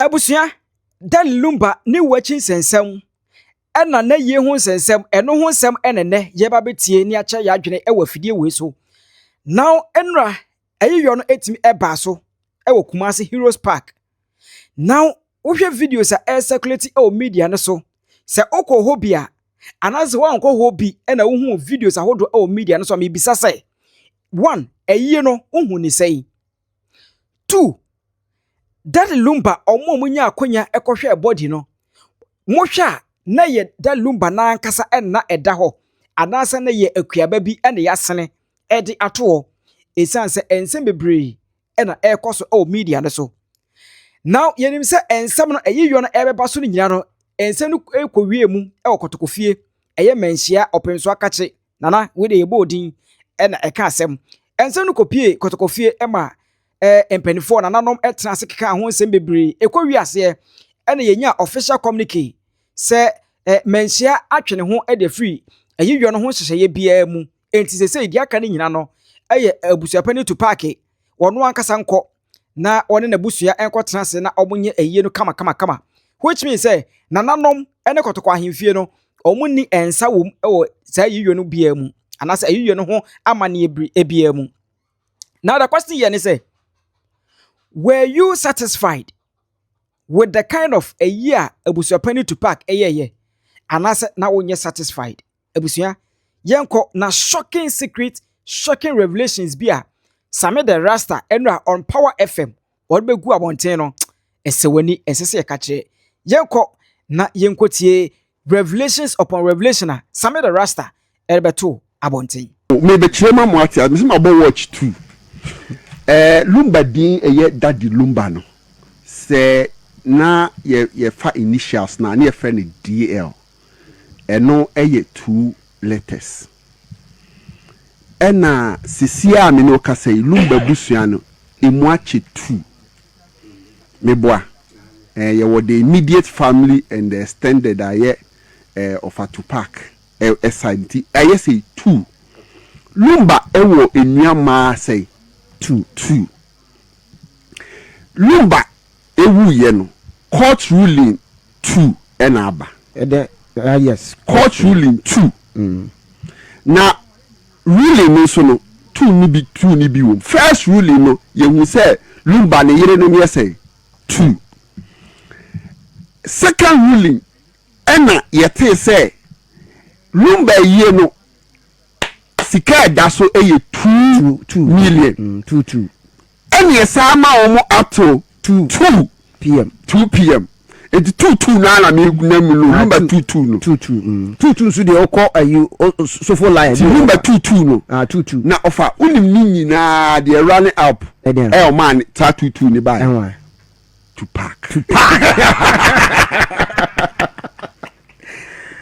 Abusua, Daddy Lumba ne wu akyi nsɛnsɛm ɛna n'ayie ho nsɛnsɛm, ɛno ho nsɛm ɛna nnɛ yɛba bɛtie ne akyɛ yɛn adwene ɛwɔ afidie wei so. Now nnora ayiyɔ no ɛtumi ɛbaa so ɛwɔ Kumasi Heroes Park. Now wohwɛ videos a ɛrecirculate ɛwɔ media no so, sɛ wokɔ hɔ bi a anaasɛ woankɔ hɔ bi ɛna wohu videos ahodoɔ ɛwɔ media no so a, mebisa sɛ, one, ayie no wohu ne sɛn? Two, Daddy Lumba, ɔmo a ɔmo akonya ɛkɔhwɛ body no, mohwɛ a na yɛ Daddy Lumba n'ankasa ɛna ɛda hɔ anaasɛ na yɛ akuaba bi ɛna yɛasene ɛde ato hɔ? Ɛsiane sɛ nsɛm bebree ɛna ɛrekɔ so ɛwɔ media no so. Now yɛnim sɛ nsɛm no ɛyiyɔ no ɛbɛba so no nyinaa no, nsɛm no ɛkɔ wie mu ɛwɔ Kɔtɔkɔfie, ɛyɛ Manhyia Ɔpɛnso Akakye nana wei de yɛbɔ odin ɛna ɛka asɛm. Nsɛm no kɔpie Kɔtɔkɔfie ɛma mpanimfoɔ nananom ɛtena ase keka ho nsɛm bebree. Ɛkɔ wie aseɛ ɛna yɛnya official communique sɛ Manhyia atwe ne ho ɛde afiri ɛyiyɔ no ho nhyehyɛeɛ biara mu. Enti sɛsɛ deɛ aka no nyinaa no ɛyɛ abusuapɛni Tupac wɔn ankasa nkɔ na ɔne n'abusua nkɔtena ase na wɔnyɛ ayie no kamakamakama, which means sɛ nananom ne Kɔtɔkɔ ahemfie no, wɔn ni nsa wɔ mu wɔ saa ayiyɔ no biara mu anaasɛ ayiyɔ no ho amanneɛ biara mu. Now the question here is sɛ, were you satisfied with the kind of ayi a abusuapɛni Tupac ɛyɛyɛ anaasɛ na wonyɛ satisfied? Abusua, yɛnkɔ na shocking secret, shocking revelations bi a Sami the Rasta ɛnura on Power FM wɔde bɛgu abɔnten no, ɛsɛ w'ani, ɛsɛ sɛ yɛka kyerɛ. Yɛnkɔ na yɛnkɔ tie revelations upon revelation a Sami the Rasta ɛde bɛto abɔnten. Mebɛkyerɛ ma mo ate a mesɛ mabɔ watch two. Lumba din ɛyɛ Daddy Lumba no, sɛ na yɛfa initials na ne yɛfrɛ no DL, ɛno ɛyɛ two letters. Ɛna sisi a me ne ɔkasa yi, Lumba busua no emu akyɛ two. Meboa yɛwɔ the immediate family and the extended a yɛ ɔfa Tupac ɛside, nti ɛyɛ sɛ two. Lumba ɛwɔ enua mmaa sɛ two. Two. Lumba ewuyɛ no, court ruling two ɛna aba. Ɛdɛ, ah yes. Court ruling two. Na ruling no nso no, two ni bi, two ni bi wɔ. First ruling no, yɛhu sɛ Lumba ne yere no yɛ sɛ two. Second ruling ɛna yɛtee sɛ Lumba yie no, sika ɛda so ɛyɛ two two million. Two two. Ɛna yɛsan ma wɔn ato 2 2 pm. 2 p.m. Eti 2 2 naa na mi na mi no Ah, Lumba 2 2 no. 2 2, 2 2 nso deɛ, ɔkɔ ayi sofo line. Ti Lumba 2 2 no. Ah, 2 2. Na ɔfa wonim ne nyinaa deɛ running up ɛdeɛ ɛyɛ ɔmaa ne saa 2 2 ne baa. Ɛwɔn? Tupac, Tupac,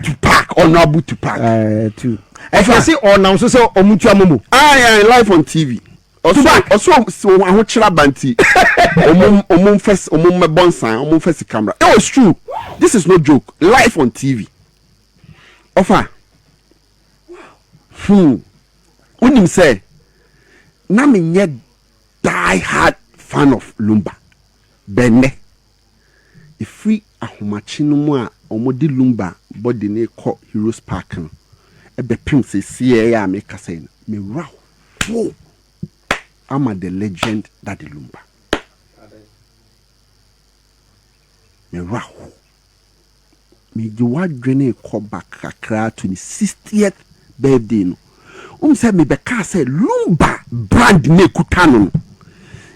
Tupac, Honourable Tupac. Two ɛfɛ sɛ ɔnam so sɛ ɔmo tua momo. Ayi ayi, live on TV. Ɔso Tupac. Ɔso ɔso ahokyere aba nti ɔmo nfɛ, ɔmo mmɛbɔ nsan, ɔmo nfɛ si camera. It was true, this is no joke, live on TV. Ɔfa wonim sɛ na me nyɛ die hard fan of Lumba bɛnɛ efiri ahomakye no mu a ɔmo de Lumba body ne kɔ Heroes Park no ɛbɛpem sɛ sie a mekasa yi no, mewura ho ama the legend Daddy Lumba. Mewura ho, megye w'adwene kɔ back kakra to ne 60th birthday no. Wohu sɛ mebɛkaa sɛ Lumba brand ne ekuta no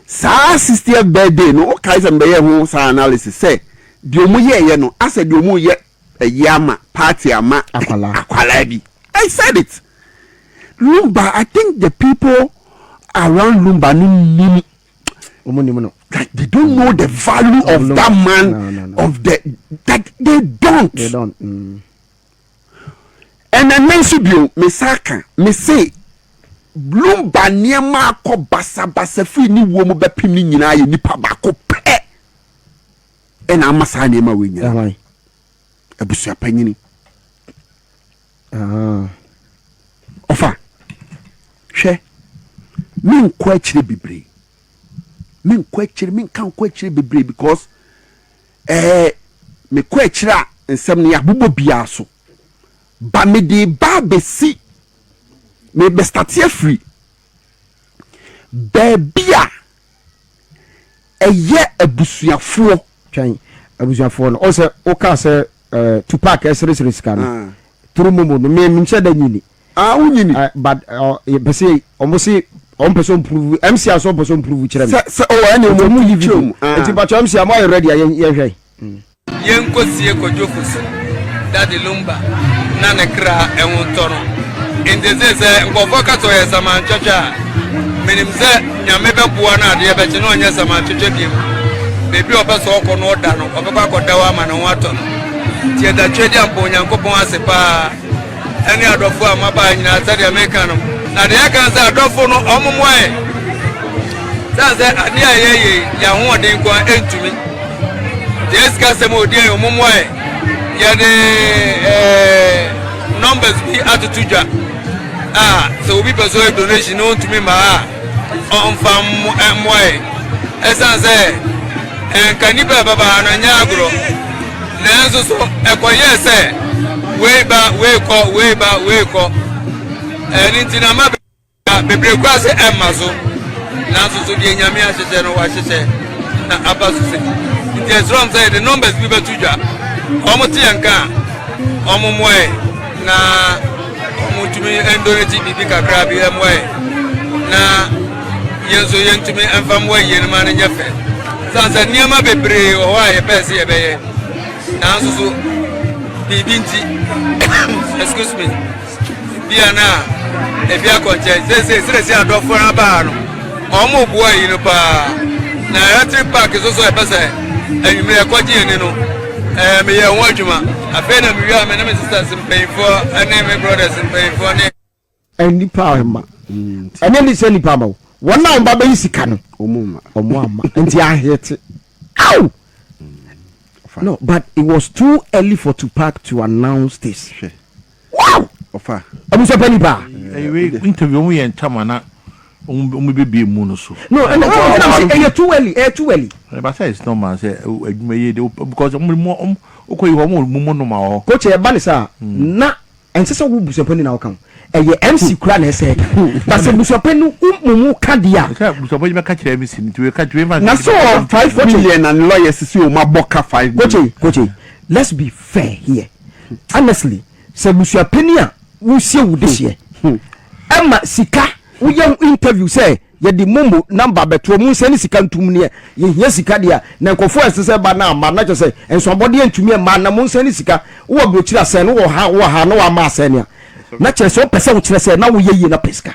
saa 60th birthday no, wokae sɛ mebɛyɛ ho saa analysis sɛ deɛ ɔmo yɛɛyɛ no asɛ deɛ ɔmo yɛ ɛyɛ ama party ama Akwalaa. Akwalaa bi. I said it. Lumba, I think the people around Lumba no nim. Ɔmo nim no. Like they don't know the value of no. that man. No. Of the that they don't. They don't. Ɛnna ne nso bio, mesa ka mese Lumba nneɛma akɔ basabasa firi ne wuo mu bɛpem ne nyinaa yɛ nipa baako pɛ ɛna ama saa nneɛma wei nyinaa. Ɛhwan? Abusuapanyini. Ah. Ɔfa hwɛ, menkɔ akyire bebree, menkɔ akyire, menka nkɔ akyire bebree because Ɛɛ, mekɔ akyire a, nsɛm no yɛabobɔ biara so. Ba mede ba abɛsi, mebɛstate afiri baabi a ɛyɛ abusuafoɔ. Twɛn, abusuafoɔ no, ɔn sɛ wokaa sɛ eh, Tupac ɛseresere sika no, ah. Turu momo no, me menhyɛ da nyini. Ah, wonyini. Uh, but uh, yɛpɛ sɛ ɔmo se ɔmo pɛ sɛ ɔmo prove MC aso ɔmo pɛ sɛ ɔmo prove kyerɛ me. Sɛ sɛ ɔwɔ ɛna ɔmo yi video. Nti mpatwa MC a mo ayɛ ready a yɛn yɛhwɛ. Yɛnkɔsie Kwadwo Fosu, Daddy Lumba, na ne kra ho ntɔ no. Enti ɛsei sɛ nkurɔfoɔ ka sɛ ɔyɛ samantwɛtwɛ a, menim sɛ Nyame bɛboa no adeɛ bɛkye na ɔnyɛ samantwɛtwɛ biom. Baabi a ɔpɛ sɛ ɔkɔ no ɔda no, ɔbɛkɔ akɔda hɔ ama ne ho atɔ no. Nti yɛda Tweaduampɔn Onyankopɔn ase paa. Ɛne adɔfo a moaba ha nyinaa sɛdeɛ meka no. Na deɛ ɛka sɛ adɔfo no ɔmo mmoa yɛn. Sane sɛ adeɛ a yɛyɛ yi yɛn ahoɔden nko ara ɛntumi. Nti yɛn sika sɛm a ɔdi yɛn ɔmo mmoa yɛn. Yɛde ɛɛ numbers bi atoto dwa a sɛ obi pɛ sɛ ɔyɛ donation na ɔntumi mma ha a ɔmfa mmoa yɛn. Ɛsan sɛ nka nnipa a ɛbɛba ha no nyɛ agorɔ. Nanso so ɛkɔyɛɛ sɛ wei ba, wei kɔ, wei ba, wei kɔ? Ɛno nti na ama bebree koraa sɛ ɛmma so. Nanso so deɛ Nyame ahyehyɛ no, wahyehyɛ na aba so sɛ. Nti ɛsrɛ wɔn sɛ yɛde numbers bi bɛto dwa. Wɔn te yɛn nka a, wɔn mmoa yɛn na wɔn ntumi ndonate biribi kakra bi mmoa yɛn na yɛn nso yɛntumi mfa mmoa yie no ma no nyɛ fɛ. Sane sɛ nneɛma bebree wɔ hɔ a yɛpɛɛ sɛ yɛbɛyɛ, nanso so biribi nti, excuse me, bia na ebi akɔ nkyɛn. Seesei sɛdeɛ adɔfoɔ no abaa no, wɔn boa yi no paa. Na electric park nso so ɛpɛ sɛ anwummerɛ ɛkɔgye yɛn ni no, ɛɛ meyɛ ho adwuma. Afei na mewie a me ne me sisters mpanyinfoɔ ne me brothers mpanyinfoɔ ne. Nnipa ama. Ɛnyɛ ne sɛ nnipa ama o. Wɔn a wɔn ba bɛyi sika no. Wɔn ama. Nti ahete. Aw! No, but it was too early for Tupac to announce this. Wow! Ɔfa. Abusua nipa. Ɛyɛ interview wɔn yɛ ntam ana wɔn bɛ bie mu no so. No, ɛna ɛna sɛ ɛyɛ too early, ɛyɛ too early. Ɛba sɛ it's normal sɛ adwuma yie de because wɔn mu wɔn okɔ yi hɔ wɔn mu mu nom wɔ hɔ. Coach ɛba ne saa na Ɛnsɛ sɛ wo busuapani na woka ho. Ɛyɛ MC koraa na ɛsɛ ɛka. But sɛ busuapani wo mmom ka deɛ a. Sɛ busuapani bɛka kyerɛ MC no nti wei ka wei ma. Na sɛ ɔwɔ 5 million na ne lawyer sisi wɔn abɔ ka 5 million. Koche, Koche, let's be fair here. Honestly, sɛ busuapani a wosie wo dehyeɛ ɛma sika woyɛ interview sɛ yɛde momo number bɛtoɔ mu nsɛne sika ntum neɛ yɛhia sika deɛ a na nkurɔfoɔ a ɛsɛ sɛ ɛba na amma na kyerɛ sɛ nsoabɔdeɛ ntumi mma na mo nsɛne sika wowɔ aburokyiri asɛn no wɔ ha wɔ ha na wama asɛn a na kyerɛ sɛ wopɛ sɛ wokyerɛ sɛ na woyɛ yie na pɛ sika.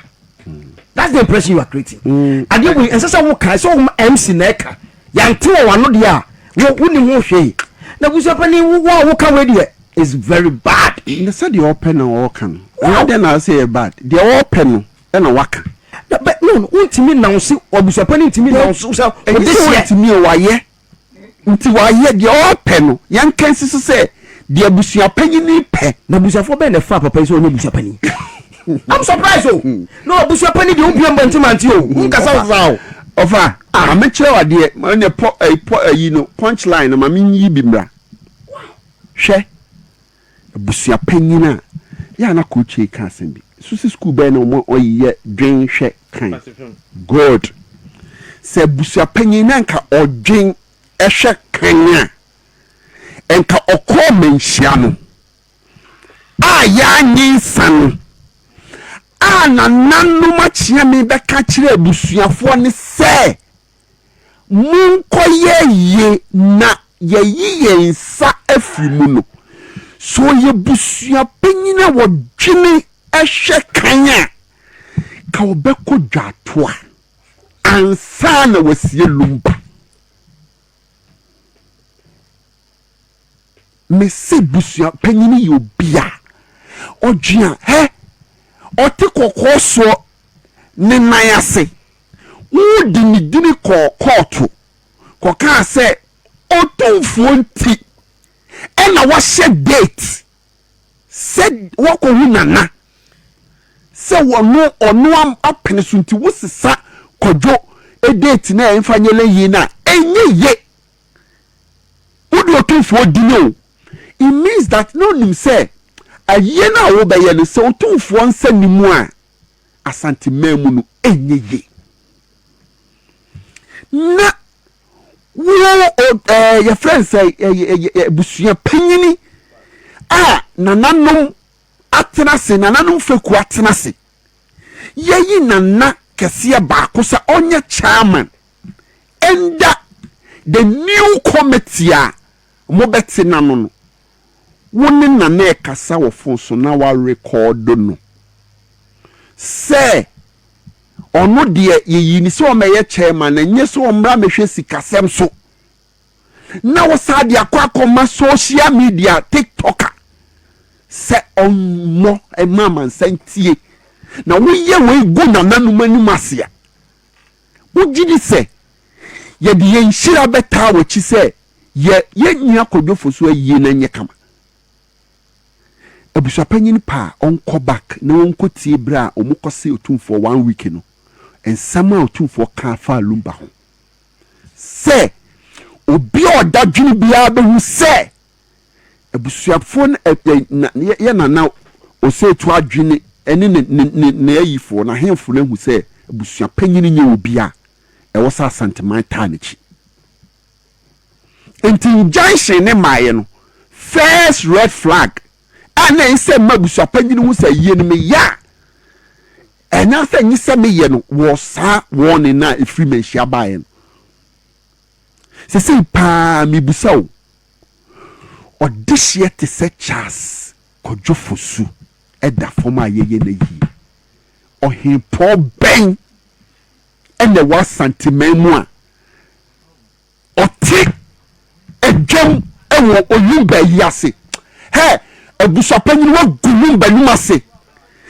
That's the impression you are creating. Adeɛ wei ɛnsɛ sɛ woka, ɛsɛ sɛ MC na ɛka. Yɛante wɔ w'ano deɛ a wo wonni ho hwee. Na busuapanin wo wo a woka wei deɛ is very bad. Na sɛdeɛ ɔpɛ na ɔreka no. Ɛnyɛ dɛn na sɛ ɛyɛ bad. Deɛ ɔpɛ no ɛna waka. Na bɛ no no wontumi nnounce abusuapanin ntumi nnounce sɛ Ɛnyɛ ɔde sɛ seɛ. wɔntumi o, wayɛ. Nti wayɛ deɛ ɔpɛ no. Yɛnka nsi so sɛ deɛ abusuapanin pɛ. Na abusuafoɔ bɛn na ɛfaa papa yi sɛ ɔnyɛ abusuapanin? I'm surprised o. No abusuapanin deɛ wompie mmɔ nti mante o. Wonkasa wo saa o. Ɔfa, ma menkyerɛ wo adeɛ. Ma ne pɔ ɛyi pɔ ɛyi no punch line no ma menyi bi mmra. Hwɛ, abusuapanyin a yɛ a na coach ka asɛm bi. So sɛ school bɛn na wɔn ɔyɛ dwen hwɛ kan. Good. Sɛ abusuapanyin na nka ɔdwen ɛhwɛ kan a, nka ɔkɔɔ manhyia no a yɛanye nsa no a nananom akyea me bɛka kyerɛ abusuafoɔ ne sɛ monkɔyɛ yie na yɛyi yɛn nsa afiri mu no. So ɔyɛ busuapanyin a wɔdwene ɛhwɛ kan a, ka ɔbɛkɔ dwatoa ansa na wasie Lumba. Mese busuapanyin yɛ obi a ɔdwe a hɛ ɔte kɔkɔɔ soɔ ne nan ase. Wode ne dini kɔɔ kɔɔto kɔkaa sɛ Otumfoɔ nti ɛna wahyɛ date sɛ wakɔhu Nana sɛ ɔno ɔno apene so nti wosesa Kwadwo date no a ɛmfa nyɛ yie no a ɛnyɛ ye. Wode Otumfoɔ di no o. It means that na onim sɛ ayie no a wobɛyɛ no, sɛ Otumfoɔ nsa nni mu a, Asanteman mu no ɛnyɛ yie. Na wo ɛɛ yɛfrɛ no sɛ ɛyɛ abusua panyini a nananom atena ase, nananom fekuo atena ase. Yɛyi nana kɛseɛ baako sɛ ɔnyɛ chairman ɛnda the new committee a mobɛte n'ano no. Wo ne nana ɛkasa wɔ phone so na warekɔɔdo no sɛ ɔno deɛ yɛyi ne sɛ ɔmmɛyɛ chairman na nyɛ sɛ ɔmmra mmɛhwɛ sikasɛm so, na wɔsaa de akɔ akɔma social media TikToker sɛ ɔmmɔ ɛma amansa ntie. Na woyɛ wei gu nananom anim ase a, wogye di sɛ yɛde yɛn nhyira bɛtaa w'akyi sɛ yɛ yɛn nua Kwadwo Fosu ayie na nyɛ kama? Abusuapanyin pa a ɔnkɔ back na wɔnkɔ tie berɛ a wɔkɔse Otumfoɔ one week no, nsɛm a Otumfoɔ kaa faa Lumba ho, sɛ obi a ɔda dwene biara bɛhu sɛ abusuafoɔ no na yɛ nana Osei-Tuo adwene ne ne ne ne n'ayifoɔ n'ahemfo no ahu sɛ abusuapanyin nyɛ obi a ɛwɔ sɛ Asanteman taa n'akyi. Nti injunction ne maaeɛ no, first red flag a na ɛyɛ sɛ mma abusuapanyin hu sɛ yie no meyɛ a ɛnyɛ sɛ nye sɛ meyɛ no wɔ saa warning no a ɛfiri manhyia baeɛ no. Sesei paa mebusa o, ɔdehyeɛ te sɛ Charles Kwadwo Fosu da fam a yɛyɛ no ayie, ɔhempɔn bɛn ɛna ɛwɔ Asanteman mu a ɔte adwam wɔ Olumba yi ase? Hɛ, abusuapanyin, wagu Lumba num ase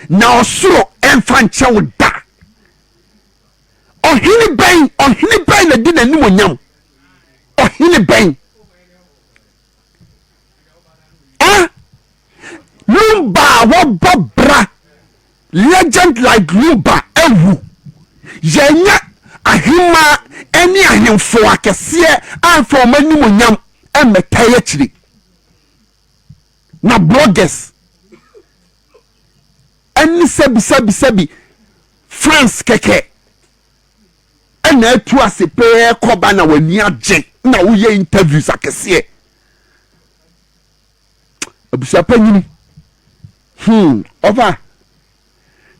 na ɔsoro ɛmfa nkyɛ wo da. Ɔhene bɛn, ɔhene bɛn na di n'animonyam? Ɔhene bɛn? Ah, Lumba a wɔbɔ bra, legend like Lumba awu. Yɛnyɛ ahemmaa ne ahemfo akɛseɛ amfa wɔn animonyam mmɛtae akyire. Na bloggers ɛne sɛbisɛbisɛbi France kɛkɛ ɛna atu ase pɛɛ kɔba na w'ani agye na woyɛ interviews akɛseɛ. Abusuapanyini, ɔfa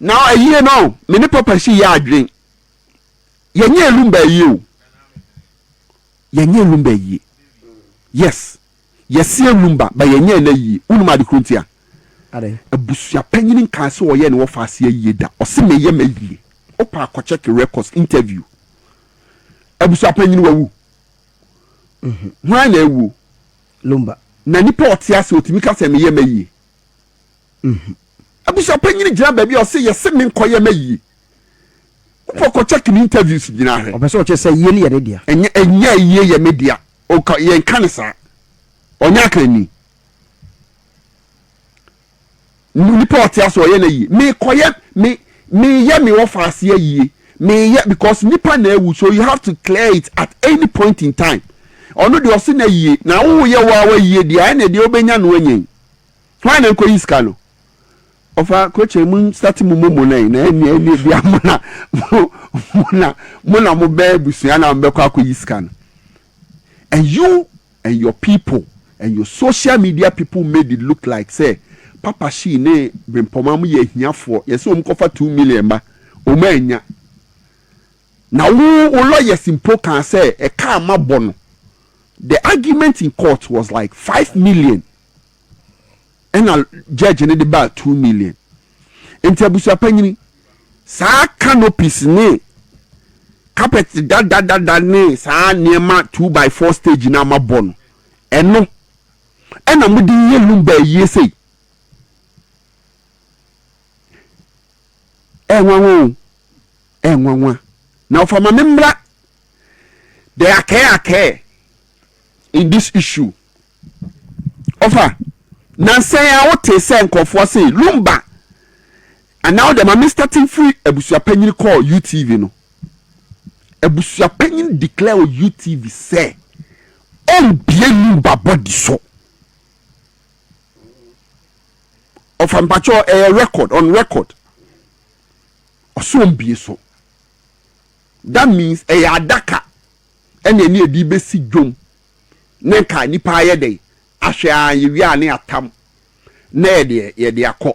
na ayie no, me ne papa si yɛ adwen, yɛnyɛ Lumba ayie o, yɛnyɛ Lumba ayie. Yes, yɛseɛ Lumba ba yɛnyɛ no ayie. Wonim ade koro ntia? Abusuapanyini nkaa sɛ ɔyɛ ne wɔfa ase ayie da. Ɔse meyɛ m'ayie. Wopɛ akɔkyɛke records, interview. Abusuapanyini wawu. Hwan na awuo? Lumba. Na nipa ɔte ase otumi ka sɛ meyɛ m'ayie? Abusuapanyini gyina baabi a ɔse yɛse menkɔyɛ m'ayie. Wopɛ kɔkyɛke ne interviews nyinaa hwɛ. Ɔpɛ sɛ ɔkyerɛ sɛ yie no yɛ ne dea. Ɛnyɛ ɛnyɛ ayie yɛ me dea. Ɔka yɛnka ne saa. Ɔnyɛ akanni. Nipa ɔte ase ɔyɛ n'ayie. Mekɔyɛ me meyɛ me wɔfa ase ayie. Meyɛ because nipa na awu, so you have to clear it at any point in time. Ɔno deɛ ɔse n'ayie na woyɛ wo a wayie deɛ, ɛna deɛ wobɛnya no anya yi. Hwan na nkɔyi sika no? Ɔfa kokyɛ mu start mu momo na yi na ɛne ɛne bia mo na mo na mo na mo bɛɛ abusua na mo bɛkɔ akɔyi sika no. And you and your people and your social media people made it look like sɛ Papa Shee ne Brempɔma mo yɛ ahiafoɔ, yɛsɛ wɔn kɔfa 2 million ba, wɔn anya. Na wo lawyers mpo kaa sɛ ɛka a mabɔ no, the argument in court was like 5 million, ɛna judge ne de ba 2 million. Nti abusuapanyini, saa canopies ne carpet dadadada ne saa nneɛma 2 by 4 stage na ama bɔ no, ɛno ɛna mo de yɛ Lumba yie sei. Ɛnwanwa o, ɛnwanwa. Na ɔfa ma me mmra the akɛɛ akɛɛ in this issue. Ɔfa nansɛn a wote sɛ nkurɔfoɔ se Lumba anaa wode ma me starting firi abusuapanyini kɔɔ UTV no, abusuapanyini declare wɔ UTV sɛ Ɔmbie Lumba body so. Ɔfa mpakyɛ ɛyɛ record on record. Ɔsɛ ɔmbie so. That means ɛyɛ adaka ɛna ɛne ɛde bɛsi dwom ne nka nipa ayɛ dɛn ahwɛ a yɛwie a ne atam na yɛde yɛde akɔ.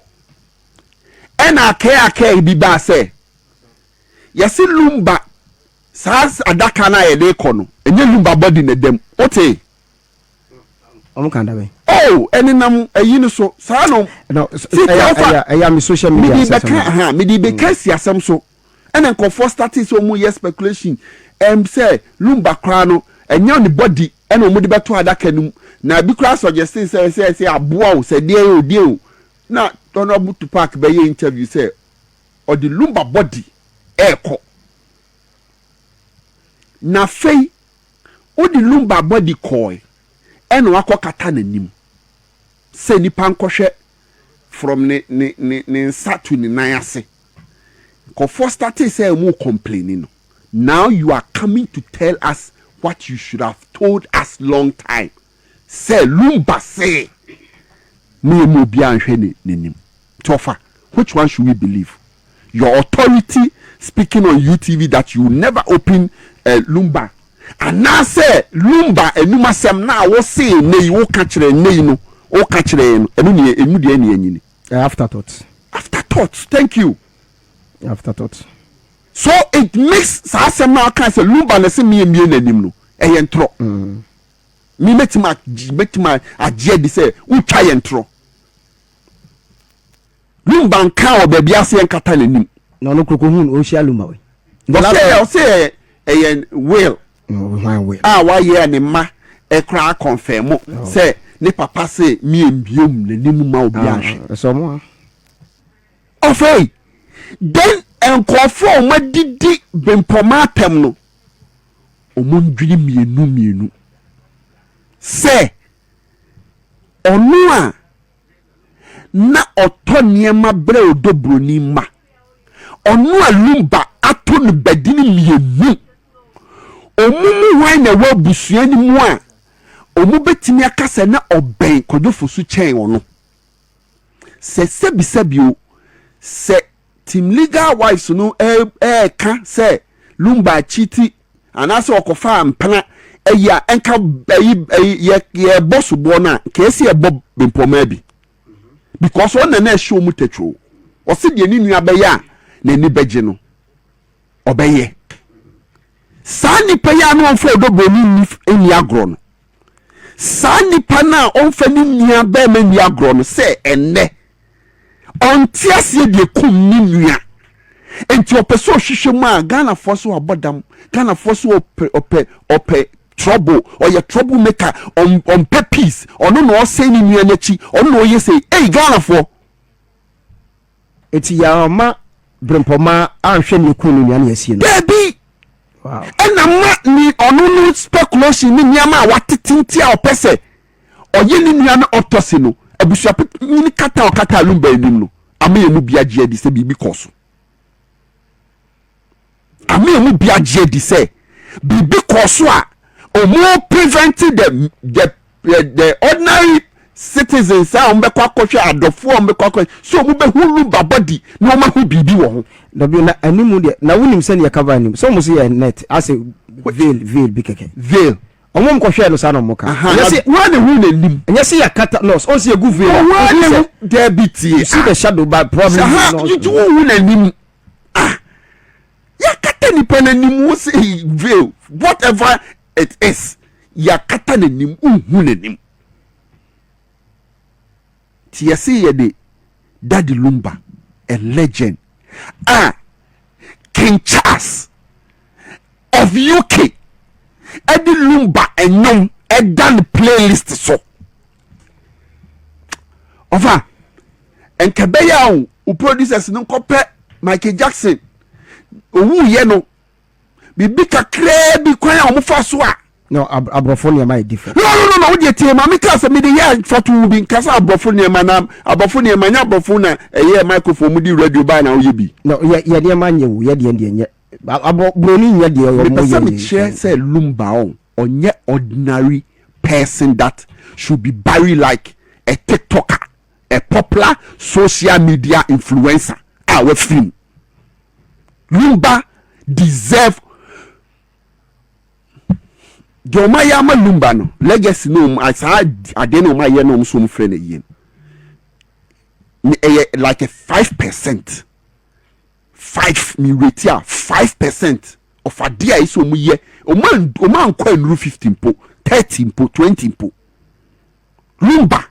Ɛna akɛɛ akɛɛ bi baa sɛ yɛsi Lumba saa adaka no a yɛde kɔ no ɛnyɛ Lumba body na ɛdam wote. Ɔmo kan dabɛ. Oh, ɛnenam ayi no so saa no. No, ɛyɛ ɛyɛ ɛyɛ mi social media. Mede bɛka ha, mede bɛka si asɛm so. Ɛna nkurɔfoɔ starting sɛ ɔmo yɛ speculation ɛm sɛ Lumba koraa no ɛnyɛ ne body ɛna ɔmo de bɛto adaka no mu. Na ebi koraa suggesting sɛ sɛ sɛ aboa o, sɛ deɛ o deɛ o. Na Honourable Tupac bɛyɛ interview sɛ ɔde Lumba body ɛɛkɔ. Na afei wode Lumba body kɔɔe ɛna wakɔ kata n'anim sɛ nipa nkɔhwɛ from ne ne ne ne nsa to ne nan ase. Nkurɔfoɔ startee sɛ ɔmo complaini no, now you are coming to tell us what you should have told us long time sɛ Lumba se mo yɛ mu obiara nhwɛ ne n'anim. Nti ɔfa, which one should we believe? Your authority speaking on UTV that you never open uh, Lumba anaasɛ Lumba anum asɛm na a wose nnɛ yi woka kyerɛ nnɛ yi no woka kyerɛ yɛn no ɛno ne emu deɛ ne anyini. Afterthought. Afterthought, thank you. Afterthought. So it makes saa asɛm na ɔka sɛ Lumba na sɛ mie mie n'anim no ɛyɛ ntorɔ. Mi mɛtumi mɛtumi agye adi sɛ wotwa yɛ ntorɔ. Lumba nka wɔ baabi ase yɛn kata n'anim. Na ɔno kuroko hun ɔnhyia Lumba wei. Ɔsɛ ɔsɛ ɛyɛ will a wayɛ ne mma ɛkora akɔnfɛn mo sɛ ne papa sɛ mie mbiem n'anim ma obi ahwɛ. Ɛsɛ ɔmo a. Ɔfɛ then nkurɔfoɔ a wɔn adidi bempɔma atɛm no wɔn ndwiri mmienu mmienu sɛ ɔno a na ɔtɔ nneɛma brɛ Odo Broni mma, ɔno a Lumba ato no badini mmienu, ɔmo mu hwan na ɛwɔ abusua no mu a ɔmo bɛtumi aka sɛ na ɔbɛn Kwadwo Fosu kyɛn ɔno? Sɛ sɛbisɛbi o, sɛ team legal wives no ɛɛka sɛ Lumba akyiti anaasɛ ɔkɔfa mpena ɛyi a ɛnka ɛyi ɛyi yɛ yɛbɔ soboɔ no a nka esi ɛbɔ bempɔmaa bi because ɔna na ɛhyɛ ɔmu tɛtwo ɔsi deɛ ne nua bɛyɛ a n'ani bɛgye no ɔbɛyɛ. Saa nipa yi a na ɔmfa Odo Broni nni agorɔ no, saa nipa no a ɔmfa ne nua bɛrima nni agorɔ no sɛ ɛnnɛ ɔnte aseɛ deɛ kum ne nua nti ɔpɛ sɛ ɔhwehwɛ mu a Ghanafoɔ so abɔ dam, Ghanafoɔ so ɔpɛ ɔpɛ ɔpɛ trouble, ɔyɛ trouble maker, ɔmpɛ peace, ɔno na ɔsɛe ne nua n'akyi, ɔno na ɔyɛ sɛ ei Ghanafoɔ. Eti yɛama Brempɔma anhwɛ ne kun ne nua ne asie no. Dabi. Ɛna ma ne ɔno no speculation ne nneɛma a watete nti a ɔpɛ sɛ ɔyɛ ne nua no autopsy no, abusuapanyin kata a ɔkata Lumba anim no ama yɛn mu bi agye adi sɛ biribi kɔɔ so. Ama yɛn mu bi agye adi sɛ biribi kɔɔ so a ɔmo prevent the ordinary citizens a wɔn bɛkɔ akɔhwɛ adɔfoɔ a wɔn bɛkɔ akɔhwɛ so wɔn bɛhu Lumba body na wɔn ahu biribi wɔ ho. Dabi na animu deɛ na wonim sɛ neɛ cover anim sɛ wɔn so yɛ net asɛ veil bi kɛkɛ. Veil. Ɔmo nkɔhwɛ no saa na ɔmo ka. Ɛnyɛ sɛ wɔn na ehu n'anim. Ɛnyɛ sɛ yɛakata no ɔn sɛ yɛgu veil a. Wɔn na ehu dabi tie. You see the shadow but probably. Saha tutu wohu n'anim. Ah, yɛakata nipa n'anim wo sɛ veil whatever it is yɛakata n'anim wohu n'anim. Ti yɛse yɛde Daddy Lumba, a legend a King Charles of UK ɛde Lumba ɛnwom ɛda ne playlist so. Ɔfa nka bɛyɛ a o producers no nkɔpɛ Michael Jackson owu yɛ no biribi kakraa bi kwan a wɔn fa so a. No, aborɔfo nneɛma yɛ different. No, no, no, no, wodeɛ tie maame kaa sɛ mede yɛ mfatoho bi nka sɛ aborɔfo nneɛma na aborɔfo nneɛma nyɛ aborɔfo na ɛyɛ microphone mu di radio baa na woyɛ bi. No, yɛ yɛ nneɛma nyɛ wo yɛ deɛ deɛ nyɛ abɔ buroni nyɛ deɛ ɔmo yɛ. Mepɛ sɛ mekyerɛ sɛ Lumba ɔnyɛ ordinary. person that should be buried like a TikToker, a popular social media influencer a wafiri mu. Lumba deserve deɛ ɔmo ayɛ ama Lumba no, legacy no, ɔmo saa adeɛ na ɔmo ayɛ na ɔmo so ɔmo frɛ no yie no, ɛyɛ like a 5%, five mi rate a 5% of adeɛ a ɛsɛ ɔmo yɛ. Ɔmo ankɔ anuru 50 mpo, 30 mpo, 20 mpo, Lumba.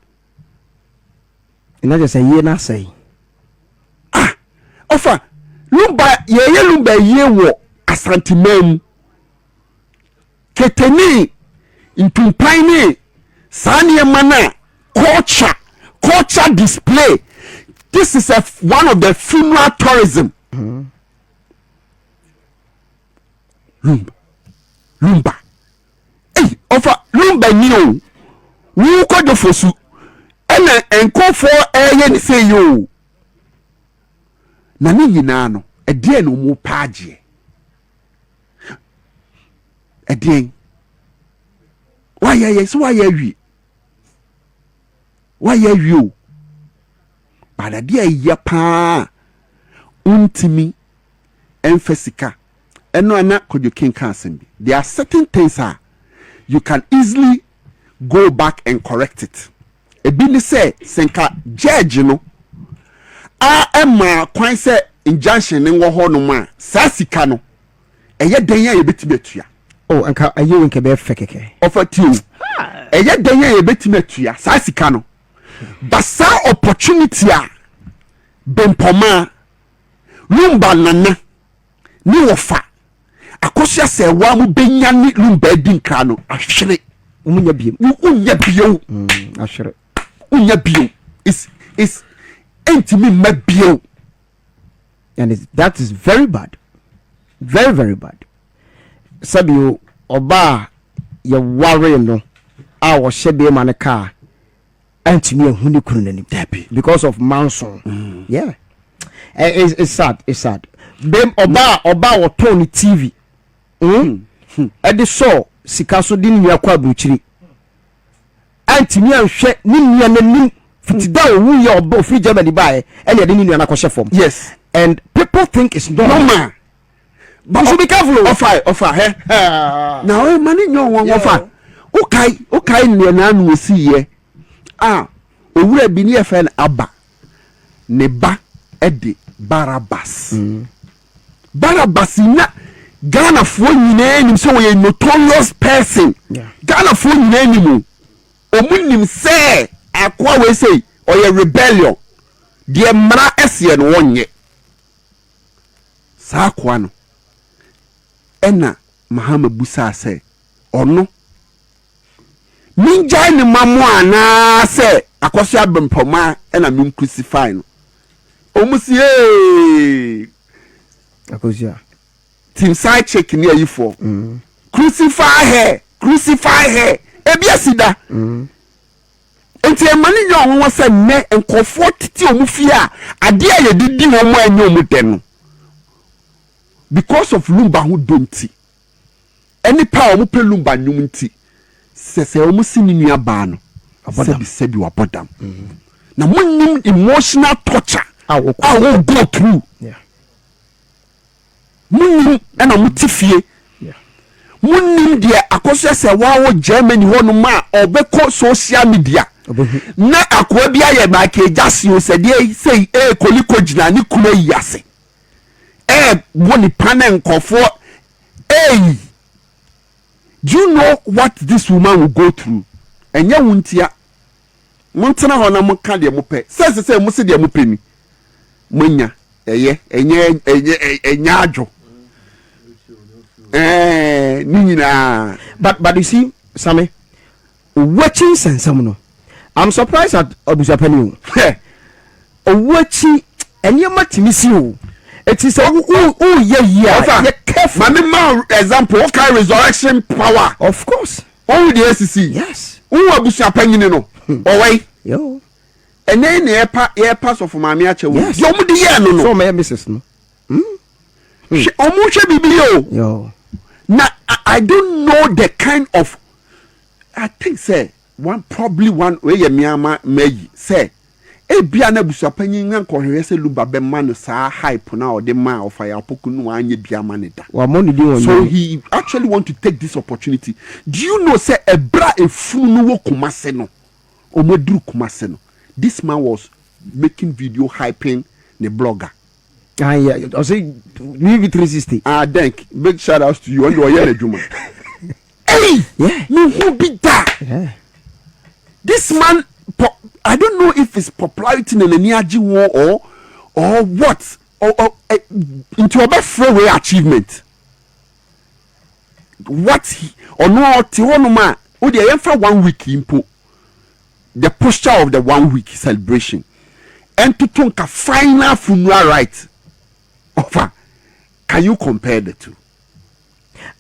Ɛna kyerɛ sɛ yie no asɛe. Ah, ɔfa Lumba, yɛyɛ Lumba yie wɔ Asanteman mu, keteni ntumpan ne saa nneɛma no a culture display. This is one of the funeral tourism. Lumba, Lumba, ei, ɔfa Lumba ni o, wo kɔdɔ fosu ɛna nkɔfoɔ ɛyɛ ne sɛ yi o, na ne nyinaa no, ɛdeɛn na ɔmo pa agyeɛ? Ɛdeɛn wayɛ yɛ sɛ wayɛ awie, wayɛ awie o, but adeɛ a ɛyɛ paa, ntumi ɛnfɛ sika ɛno ana. Kwadwo King ka asɛm bi, there are certain things a you can easily go back and correct it. Ebi ne sɛ nka judge no a ɛma kwan sɛ injunction ne wɔ hɔ nom a, saa sika no ɛyɛ dan a yɛbɛtumi atua. Oh, nka ɛyɛ wo, nka bɛyɛ fɛ kɛkɛ. Ɔfa tie o, ɛyɛ dan a yɛbɛtumi atua saa sika no, but saa opportunity a Bempɔmaa, Lumba nana ne wɔfa Akosua Sɛwa mu bɛnya ne Lumba adi nkra no ahwere. Wɔn nya biem. Wonya bio. Ahwere. Wonya bio, is ɛntumi mma bio. And that is very bad, very very bad. Sɛbio, ɔbaa yɛware no a wɔhyɛ bɛrima no kaa antumi ahu ne kunu n'anim. Dabi. Because of manson. Yeah, it's sad, it's sad. Bɛm ɔbaa wɔtɔn ne TV ɛde sɔɔ sika so de ne nua kɔ aburukyiri antumi anhwɛ ne nua n'anim fiti da owu yɛ ɔba ofiri Germany baayɛ, ɛna yɛde ne nua n'akɔhyɛ fam. And people think it's normal. Normal. You should be careful o. Ɔfa hɛ na ɔyɛ ma ne nyɛ wɔn. Ɔfa okae nea n'ano osi yɛ a, owura bi ne yɛfrɛ no Aba, ne ba ɛde Barabas. Barabas na Ghanafoɔ nyinaa nim sɛ wɔyɛ notorious person. Ghanafoɔ nyinaa nim o, ɔmu nim sɛ akoa wei sɛ ɔyɛ rebellion deɛ, mmara ɛseɛ no wɔnyɛ saa akoa no. Ɛna Mahama busaa sɛ ɔno mengyae ne ma mo anaasɛ Akɔso Abɛmpɔma ɛna men crucify no. Ɔmo si ee. Akosua. Team side chick ne ayifoɔ, crucify her, crucify her. Ebi asi da nti ɛma ne nyɛ ɔnwanwa sɛ nnɛ nkɔfoɔ tete ɔmo fie a adeɛ a yɛde di wɔn a ɛnyɛ ɔmo dɛ no because of Lumba ho dɔ nti, ɛne pa a ɔmo pɛ Lumba nnwom nti, sɛ ɔmo si ne nua baa no sɛbi sɛbi wabɔ dam na monim emotional torture a wɔkɔ a wɔ go through. Monim ɛna mote fie. Monim deɛ Akɔso sɛ wɔawɔ Germany hɔnom a ɔbɛkɔ social media ɔbɛhu na akoa bi ayɛ Michael Jackson o, sɛdeɛ sɛ ee koliko gyina ne kunu ayi ase ɛɛ nipa ne nkɔfoɔ. Hey, do you know what this woman will go through? Ɛnyɛ wo ntia montena hɔ na moka deɛ mopɛ sɛ mo se deɛ mopɛ ni moanya. Ɛyɛ ɛnyɛ adwo ne nyinaa. But you see, Sami, owu akyi nsɛnsɛm no, I'm surprised at abusuapani o. Owu akyi nneɛma tumi si o, eti sɛ wo wo woyɛ yie a Ɔfa, yɛ careful. Maame ma example, wokae resurrection power? Of course. Wohu deɛ asisi. Yes. Wohu abusuapanyini no ɔwɔ yi. Yo. Ɛnɛ na yɛpa sɔfo maame akyɛ wo. Yes. Deɛ ɔmo de yɛɛ no so no ɔmo yɛ Mrs no. Hwɛ, ɔmo hwɛ biribi yɛ o. Yo. Na I don't know the kind of I think sɛ one probably one wei yɛ me ama mayi sɛ ebia na abusuapanyin na nkɔhwehwɛ sɛ Lumba bɛma no saa hype no a ɔde maa Ɔfaya Opoku no wanyɛ bi ama no da. Wammɔ ne din wɔ So nnwom mu. he actually want to take this opportunity. Do you know sɛ ɛberɛ a efunu no wɔ Kumasi no, wɔn aduru Kumasi no, this man was making video hyping ne blogger. Ah, yeah. Ɔsɛ UV360. Ah, Denk, big shout out to you. Ɔno deɛ ɔyɛ n'adwuma. Hey, Yeah. me hu bi da. Yeah. This man, I don't know if his popularity na n'ani agye ho or what. Or eh, nti ɔbɛfrɛ wei achievement. What he, ɔno ɔte hɔnom a, o deɛ yɛmfa one week yi mpo. The posture of the one week celebration. Ɛntoto nka final funeral rite. Ɔfa, can you compare the two?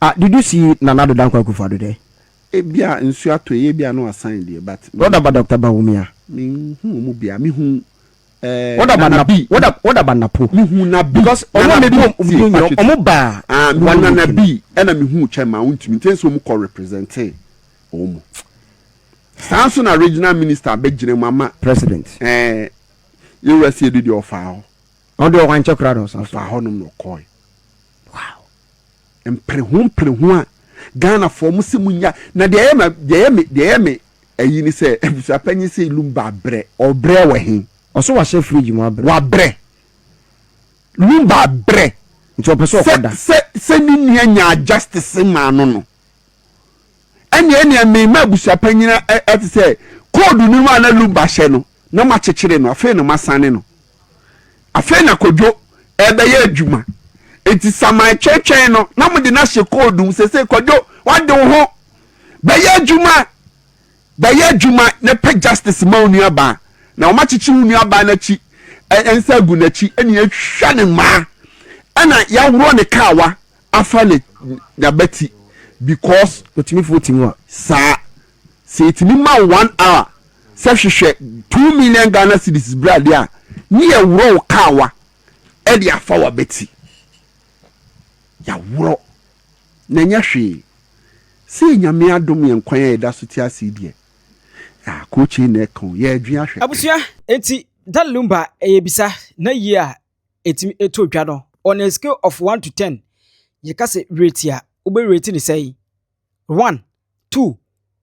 Ah, did you see Nana Addo Dankwa Akufo-Addo there? Ebia nsuo atɔ yi, ebia no asan deɛ, but What about Dr. Bawumia? Mehu wɔn bia, mehu ɛɛ What about Nana Nap B. what about Napo? Mehu Nabi. Because ɔmo Nana a B, mebu ɔmo tie, din nyinaa, Patrick. ɔmo baa Ah, mehu one Nana week no. B, ɛna mehu Chairman Wontumi, nti nso wɔn kɔ represente wɔn mu. Saa nso na regional minister bɛgyina mu ama President. Ɛɛ yɛwura si edu deɛ ɔfaa hɔ. Ɔno deɛ ɔwankyɛ koraa na ɔsan so. Ɔfaa hɔnom na ɔkɔɛ. Wow. Mpereho mpereho a Ghanafoɔ mo se mo nya na deɛ ɛyɛ ma deɛ ɛyɛ me deɛ ɛyɛ me ɛyi ni sɛ abusuapanyin sɛ Lumba abrɛ ɔbrɛ wɔ he. Ɔso wahyɛ fridge mu abrɛ. Wabrɛ Lumba abrɛ. Nti ɔpɛ sɛ ɔkɔ da. Sɛ sɛ ne nua nyaa justice maa no no ɛnea ɛnea mema abusuapanyin ɛte sɛ koodu no mu a na Lumba hyɛ no na makyekyere no afei na masane no. Afei na Kojo ɛbɛyɛ adwuma. Enti saman twɛntwɛn no na mode no ahyɛ koodu mu sese Kojo wade wo ho bɛyɛ adwuma bɛyɛ adwuma na pɛ justice ma wo nuabaa na wɔn akyekye wo nuabaa n'akyi nsa agu n'akyi ɛna yɛhwɛ ne mmaa ɛna yɛaworɔ ne kaawa afa ne n'abati because otumi fo ti mu a saa sɛ yɛtumi ma one hour sɛ hwehwɛ 2 million Ghana cedis brade a ne yɛworɔ wo kaawa ɛde afa w'abati yɛaworɔ na ɛnyɛ hwee sɛ Nyame adom yɛn kwan a yɛda so te ase yi deɛ ah, kookyi na ɛka o yɛadwe ahwɛ. Abusua, enti Daddy Lumba ɛyɛ bisa na yie a ɛtumi ɛtɔ dwa no on a scale of 1 to 10 yɛka sɛ rate a wobɛ rate ne sɛn? 1, 2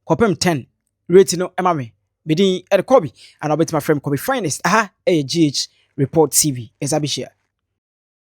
kɔpem 10 rate no ɛma me. Medin ɛde Kɔbi anaa wobɛtumi afrɛ me Kɔbi Finest. Aha ɛyɛ GH Report TV. Yɛsa bɛhyia.